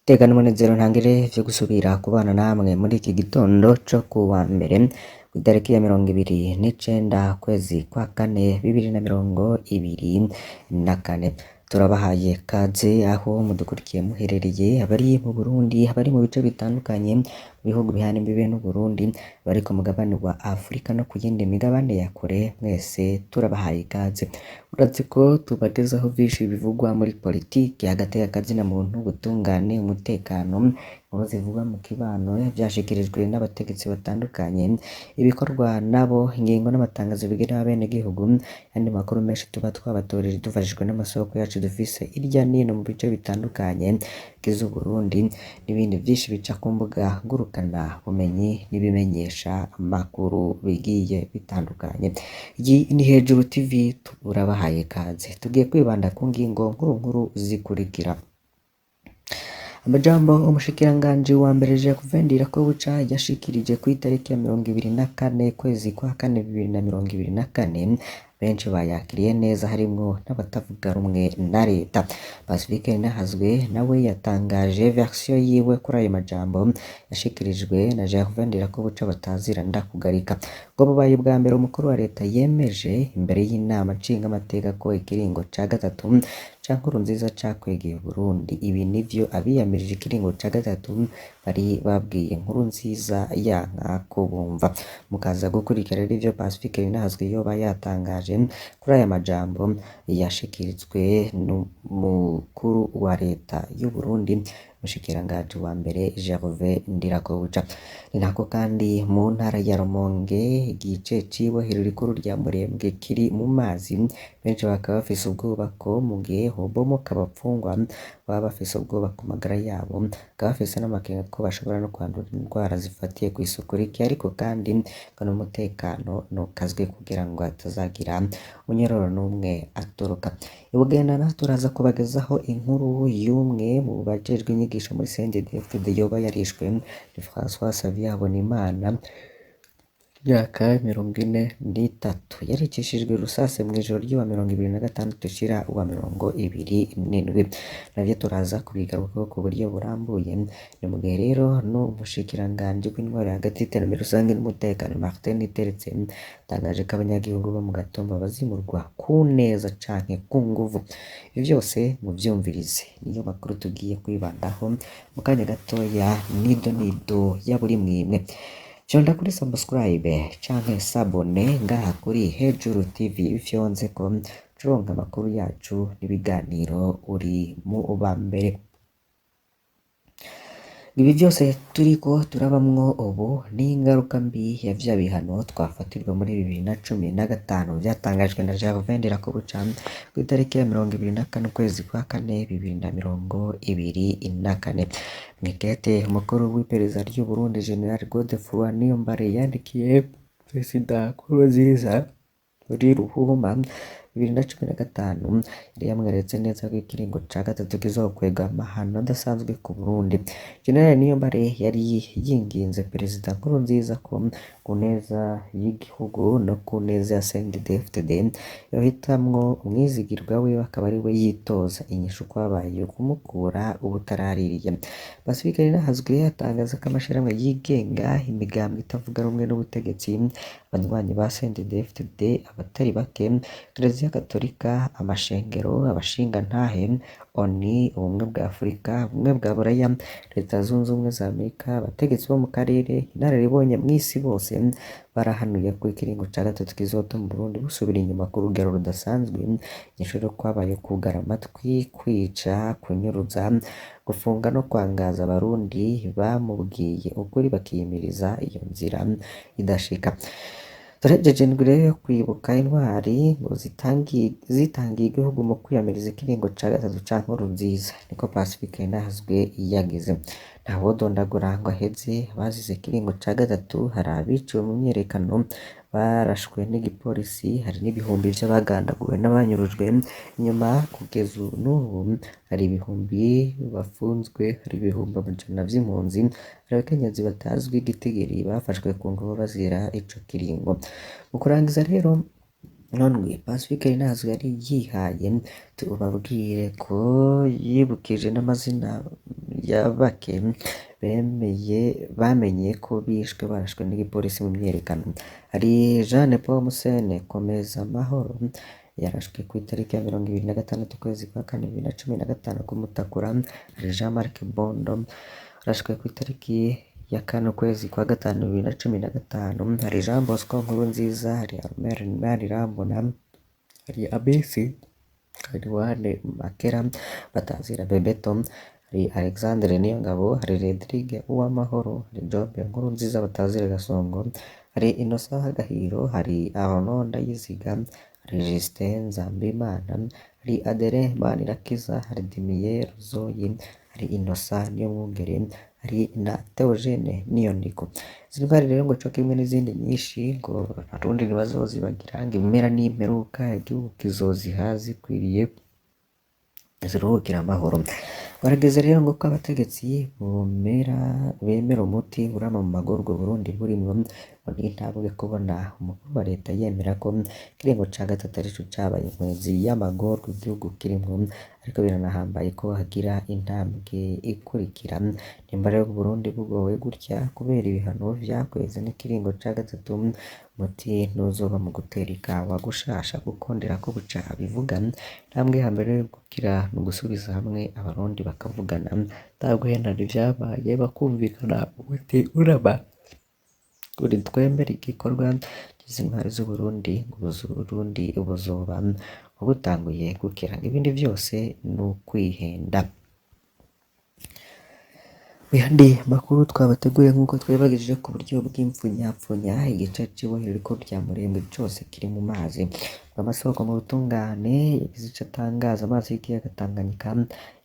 Iteka n'umunezero ntangere vyo gusubira kubana namwe muri iki gitondo co kuwa mbere kw'itariki ya 29 kwezi kwa kane 2024. Turabahaye kaze aho mudukurikiye muherereye, abari mu Burundi, abari mu bice bitandukanye mu bihugu bihana imbibe n'Uburundi, abari ku mugabane wa Afrika no ku yindi migabane ya kure, mwese turabahaye ikaze. Urazi ko tubagezaho vyinshi bivugwa muri politiki, hagati y'akazina muntu, ubutungane, umutekano, inkuru zivugwa mu kibano, vyashikirijwe n'abategetsi batandukanye, ibikorwa nabo, ingingo n'amatangazo bigenewe abenegihugu, ayandi makuru menshi tuba twabatoreye dufashijwe n'amasoko yacu dufise irya nino mu bice bitandukanye bigize Uburundi, n'ibindi vyinshi bica ku mbuga ngurukana bumenyi n'ibimenyesha amakuru bigiye bitandukanye. Iyi ni Hejuru TV, turabahaye ikaze. Tugiye kwibanda ku ngingo nkuru nkuru zikurikira. Amajambo umushikiranganji wa mbere Gervais Ndirakobuca yashikirije kw'itariki ya 24 kwezi kwa kane 2024, benshi bayakiriye neza harimwo n'abatavuga rumwe na leta. Pacifique Nahazwe nawe yatangaje version yiwe kuri ayo majambo yashikirijwe na Gervais Ndirakobuca batazira ndakugarika. Ngo bubaye ubwa mbere umukuru wa leta yemeje imbere y'inama nshingamateka ko ikiringo ca gatatu ca Nkurunziza cakwegeye Uburundi. Ibi nivyo abiyamirije ikiringo ca gatatu bari babwiye Nkurunziza yanka ko bumva. Mukaza gukurikira rero ivyo Pacifique Nahazwe yoba yatangaje kuri aya majambo yashikirijwe n'umukuru wa leta y'Uburundi, umushikiranganji wa mbere Gervais Ndirakobuca. Ni nako kandi mu ntara ya Rumonge igice c'ibohero rikuru rya Murembwe kiri mu mazi, benshi bakaba bafise ubwoba ko mu gihe hobomoka abapfungwa baba bafise ubwoba ku magara yabo, bakaba bafise n'amakenga ko bashobora no kwandura indwara zifatiye kw'isuku rike, ariko kandi ngo n'umutekano ntukazwe kugira ngo hatazagira umunyororo n'umwe atoroka. I Bugendana turaza kubagezaho inkuru y'umwe mu bajejwe inyigisho muri CNDD-FDD yoba yarishwe, ni François Xavier Habonimana, imyaka 43, yaricishijwe rusase mw'ijoro ry'uwa 26 ushira uwa 27. Navyo turaza kubigarukako ku buryo burambuye. Ni mu gihe rero n'umushikiranganji w'intwaro hagati y'iterambere rusange n'umutekano Martin Niteretse yatangaje ko abanyagihugu bo mu Gatumba bazimurwa ku neza canke ku nguvu. Ivyo vyose muvyumvirize, niyo makuru tugiye kwibandaho mu kanya gatoya, nido nido ya buri mwimwe. Fyonda kuri subscribe canke s'abonner ngaha kuri Hejuru TV, ufyonzeko ucuronka amakuru yacu n'ibiganiro uri mu ba mbere. Ibi vyose turiko turabamwo ubu ni ingaruka mbi ya vya bihano twafatirwa muri 2015 vyatangajwe na Gervais Ndirakobuca kw'itariki ya 24 ukwezi kwa kane 2024. Mw'ikete umukuru w'iperereza ry'Uburundi General Godefroid Niyombare yandikiye Perezida Nkurunziza muri Ruhuma 2015, yari yamweretse neza ko ikiringo ca gatatu kizokwega amahano adasanzwe ku Burundi. General Niyombare yari yinginze Perezida Nkurunziza ko ku neza y'igihugu no ku neza ya CNDD-FDD yohitamwo umwizigirwa wiwe akaba ariwe yitoza. Inyishu kwabaye kumukura ubutaraririye. Pacifique Nahazwe atangaza ko amashirahamwe yigenga, imigambwe itavuga rumwe n'ubutegetsi, abanywanyi ba CNDD-FDD abatari bake, Kiliziya Gatolika, amashengero, abashingantahe, ONU, Ubumwe bwa Afrika, Ubumwe bwa Buraya, Leta Zunze Ubumwe za Amerika, abategetsi bo mu karere, inararibonye mw'isi bose barahanuye ko ikiringo ca gatatu kizotuma Uburundi busubira inyuma ku rugero rudasanzwe. Inyishu rero kwabaye kwugara amatwi, kwica, kunyuruza, gufunga no kwangaza abarundi bamubwiye ukuri bakiyimiriza iyo nzira idashika. Turahejeje indwi rero yo kwibuka intwari ngo zitangiye igihugu mu kwiyamiriza ikiringo ca gatatu ca Nkurunziza, niko Pacifique Nahazwe yagize. Ntawodondagura ngo aheze abazize ikiringo ca gatatu, hari abiciwe mu myiyerekano barashwe n'igipolisi, hari n'ibihumbi vy'abagandaguwe n'abanyurujwe inyuma kugeza n'ubu, hari ibihumbi bafunzwe, hari ibihumbi amajana vy'impunzi, hari abakenyezi batazwi igitigiri bafashwe ku nguvu bazira ico kiringo. Mu kurangiza rero, None Pacifique Ninazo yari yihaye tubabwire ko yibukije n'amazina ya bake bemeye bamenye ko bishwe barashwe n'igipolisi mu myiyerekano. Hari Jeanne Paul Musene Komeza Amahoro yarashwe ku itariki ya 26 ukwezi kwa kane 2015 ku Mutakura. Hari Jean Marc Bondo yarashwe ku itariki ya kane ukwezi kwa gatanu 2015. Hari Jean Bosco Nkurunziza, hari Armel Manirambona, hari Abisi Wane Makera Batazira Bebeto, hari Alexandre Niyongabo, hari Rodrigue Uwamahoro, hari Job Nkurunziza Batazira Gasongo, hari Innocent Gahiro, hari Arnaud Ndayiziga, hari Justin Nzambimana, hari Adelin Manirakiza, hari Dimier Ruzoyi, hari Innocent Niyomwungere, hari na Theogene Niyoniko. Izi ntwari rero ngo co kimwe n'izindi nyinshi ngo abarundi ntibazozibagira, ngo impera n'imperuka igihugu kizoziha zikwiriye ziruhukire amahoro. Barageze rero ngo ko abategetsi bomera bemera umuti urama mu magorwa Burundi burimwo, ngo ni intambwe kubona umukuru wa leta yemera ko ikiringo ca gatatu arico cabaye inkwezi y'amagorwa igihugu kirimwo, ariko biranahambaye ko hagira intambwe ikurikira. Nimba rero Uburundi bugowe gutya kubera ibihano vyakweze n'ikiringo ca gatatu, umuti ntuzoba mu gutera ikawa gushasha kuko Ndirakobuca abivuga. Intambwe ya mbere yo gukira ni ugusubiza hamwe abarundi bakavugana ata guhendana ivyabaye, bakumvikana umuti urama. Kuri twemere igikorwa c'izi ntwari z'Uburundi ngo Uburundi buzoba butanguye gukira, ibindi vyose ni ukwihenda. Mu yandi makuru twabateguye nk'uko twabibagejeje ku buryo bw'impfunyapfunya, igice c'ibohero rikuru rya Murembwe cose kiri mu mazi. Amasoko mu butungane yagize ico atangaza, amazi y'ikiyaga Tanganyika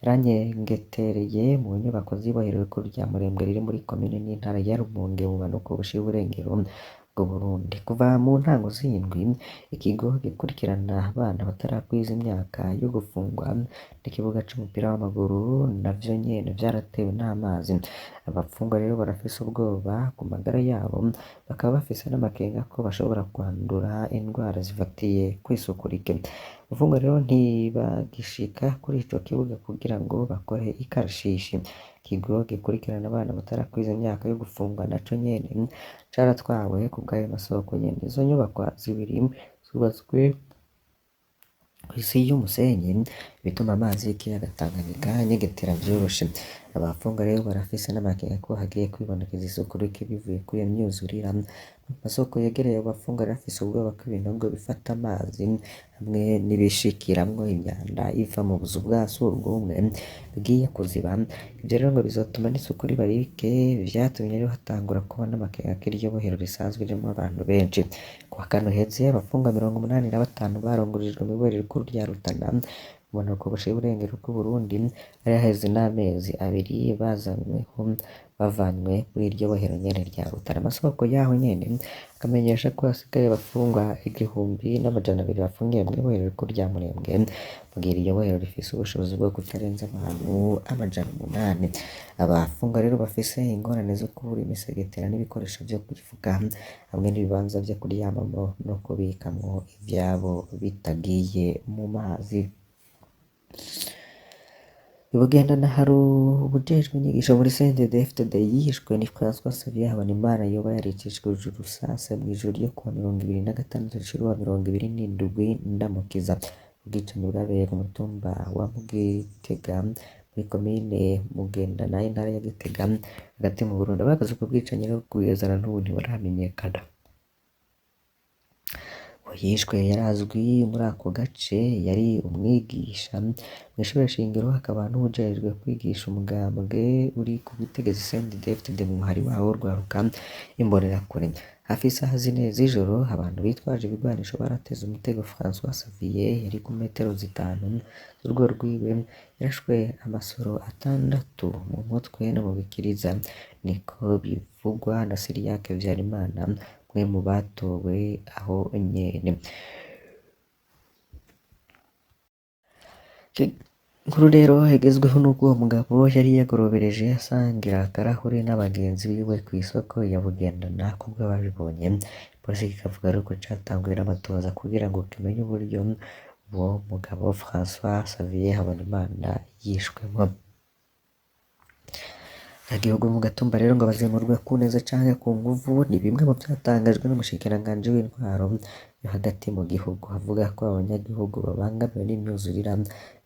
yaranyengetereye mu nyubako z'ibohero rikuru rya Murembwe riri muri komine n'intara ya Rumonge mu bumanuko bushira uburengero bw'Uburundi. Kuva mu ntango z'indwi, ikigo gikurikirana abana batarakwiza imyaka yo gufungwa n'ikibuga c'umupira w'amaguru navyo nyene vyaratewe n'amazi. Abafungwa rero barafise ubwoba ku magara yabo, bakaba bafise n'amakenga ko bashobora kwandura indwara zifatiye kw'isuku rike. Abafungwa rero ntibagishika kuri ico kibuga kugira ngo bakore ikarashishi. Ikigo gikurikirana abana batarakwiza imyaka yo gufungwa naco nyene caratwawe kubw'ayo masoko nyene. Izo nyubakwa zibiri zubatswe kw'isi y'umusenyi, bituma amazi y'ikiyaga Tanganyika anyegetera vyoroshe. Abafungwa rero barafise n'amakenga ko hagiye kwibonekeza isuku rike bivuye kuri iyo myuzurira. Amasoko yegereye abo bafungwa rero afise ubwoba ko ibinogo bifata amazi hamwe n'ibishikiramwo imyanda iva mu buzu bwa surwumwe bigiye kuziba. Ivyo rero ngo bizotuma n'isuku riba rike, vyatumye rero hatangura kuba n'amakenga ko iryo bohero risanzwe ririmwo abantu benshi. Kuwa kane uheze abafungwa 85 barungururijwe mw'ibohero rikuru rya Rutana mu bumanuko bushira uburengero bw'Uburundi, hari haheze n'amezi abiri bazanyweho bavanywe muri iryo bohero nyene rya Rutana. Amasoko yaho nyene akamenyesha ko hasigaye abafungwa 1200 bafungiwe mw'ibohero rikuru rya Murembwe, mu gihe iryo bohero rifise ubushobozi bwo kutarenza abantu 800. Abafungwa rero bafise ingorane zo kubura imisegetera n'ibikoresho vyo kwifuka hamwe n'ibibanza vyo kuryamamwo no kubikamwo ivyabo bitagiye mu mazi. I Bugendana hari uwujejwe inyigisho muri CNDD-FDD yishwe ni François Xavier Habonimana yoba yaricishijwe urusase mw'ijoro ryo kuwa 26 rishira 27 Ndamukiza. Ubwicanyi bwabereye ku mutumba wa Mugitega muri komine Mugendana intara ya Gitega hagati mu Burundi. Abakoze ubwo bwicanyi rero kugeza na n'ubu ntibaramenyekana. Uwo yishwe yarazwi muri ako gace, yari umwigisha mw'ishure shingiro akaba n'uwujejwe kwigisha umugambwe uri ku butegetsi CNDD-FDD mu muhari wawo w'urwaruka Imbonerakure. Hafi isaha 4 z'ijoro abantu bitwaje ibigwanisho barateze umutego François Xavier yari ku metero 5 z'urugo rwiwe, yarashwe amasoro 6 mu mutwe no mu bikiriza, niko bivugwa na Cyriaque Havyarimana, umwe mu batowe aho nyene. Inkuru rero igezweho nuko uwo mugabo yari yagorobereje asangira akarahure n'abagenzi biwe kw'isoko ya Bugendana kubw'ababibonye. Igipolisi kikavuga rero ko catanguye n'amatohoza kugira ngo kimenye uburyo uwo mugabo François Xavier Habonimana yishwemwo. Abanyagihugu mu Gatumba rero ngo bazimurwa ku neza canke ku nguvu ni bimwe mu vyatangajwe n'umushikiranganji w'intwaro yo hagati mu gihugu, avuga ko abanyagihugu babangamiwe n'imyuzurira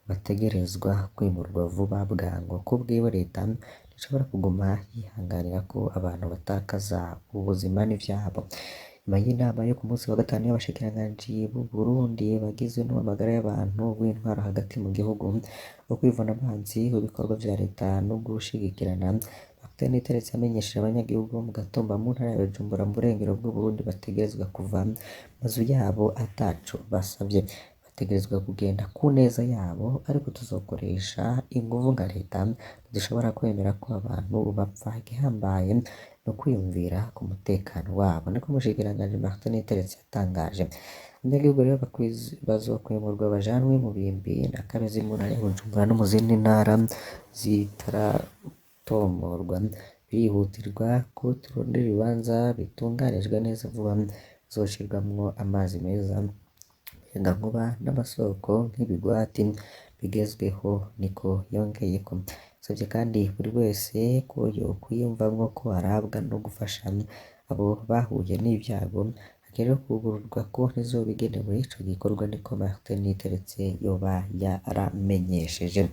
bategerezwa kwimurwa vuba bwango. Kubwiwe leta ntishobora kuguma yihanganira ko abantu batakaza ubuzima n'ivyabo. Nyuma y'inama yo ku munsi wa gatanu y'abashikiranganji b'u Burundi bagizwe n'uw'amagara y'abantu, uw'intwaro hagati mu gihugu, uwo kwivuna amazi, uw'ibikorwa vya leta no gushigikirana, Martin Niteretse yamenyesheje abanyagihugu bo mu Gatumba mu ntara ya Bujumbura mu burengero bw'Uburundi bategerezwa kuva mu mazu yabo ataco basavye. Bategerezwa kugenda ku neza yabo, ariko tuzokoresha inguvu nka leta, ntidushobora kwemera ko abantu bapfa, igihambaye ni ukwiyumvira ku mutekano wabo, niko umushikiranganji Martin Niteretse yatangaje. Abanyagihugu rero bazokwimurwa bajanwe mu Bimbi na Kabezi mu ntara ya Bujumbura no mu zindi ntara zitaratomorwa. Birihutirwa ko turondera ibibanza bitunganijwe neza vuba bizoshirwamwo amazi meza, umuyagankuba n'amasoko nk'ibigwati bigezweho, niko yongeyeko. Yasavye kandi buri wese ko yokwiyumvamwo ko arabwa no gufasha abo bahuye n'ivyago, hakenewe kwugururwa konti izoba igenewe ico gikorwa, niko Martin Niteretse yoba yaramenyesheje.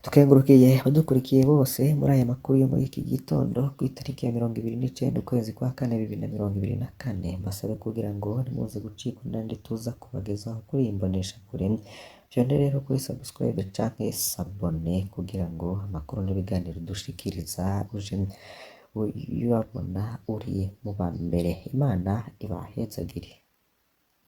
Tukengurukiye abadukurikiye bose muri aya makuru yo muri iki gitondo kw'itariki ya 29 ukwezi kwa kane 2024, mbasabe kugira ngo ntimuze gucikwa n'ayandi tuza kubagezaho kuri iyi mboneshakure, vyonde rero kuri subscribe canke s'abone kugira ngo amakuru n'ibiganiro dushikiriza uje uyabona uri mu ba mbere. Imana ibahezagire.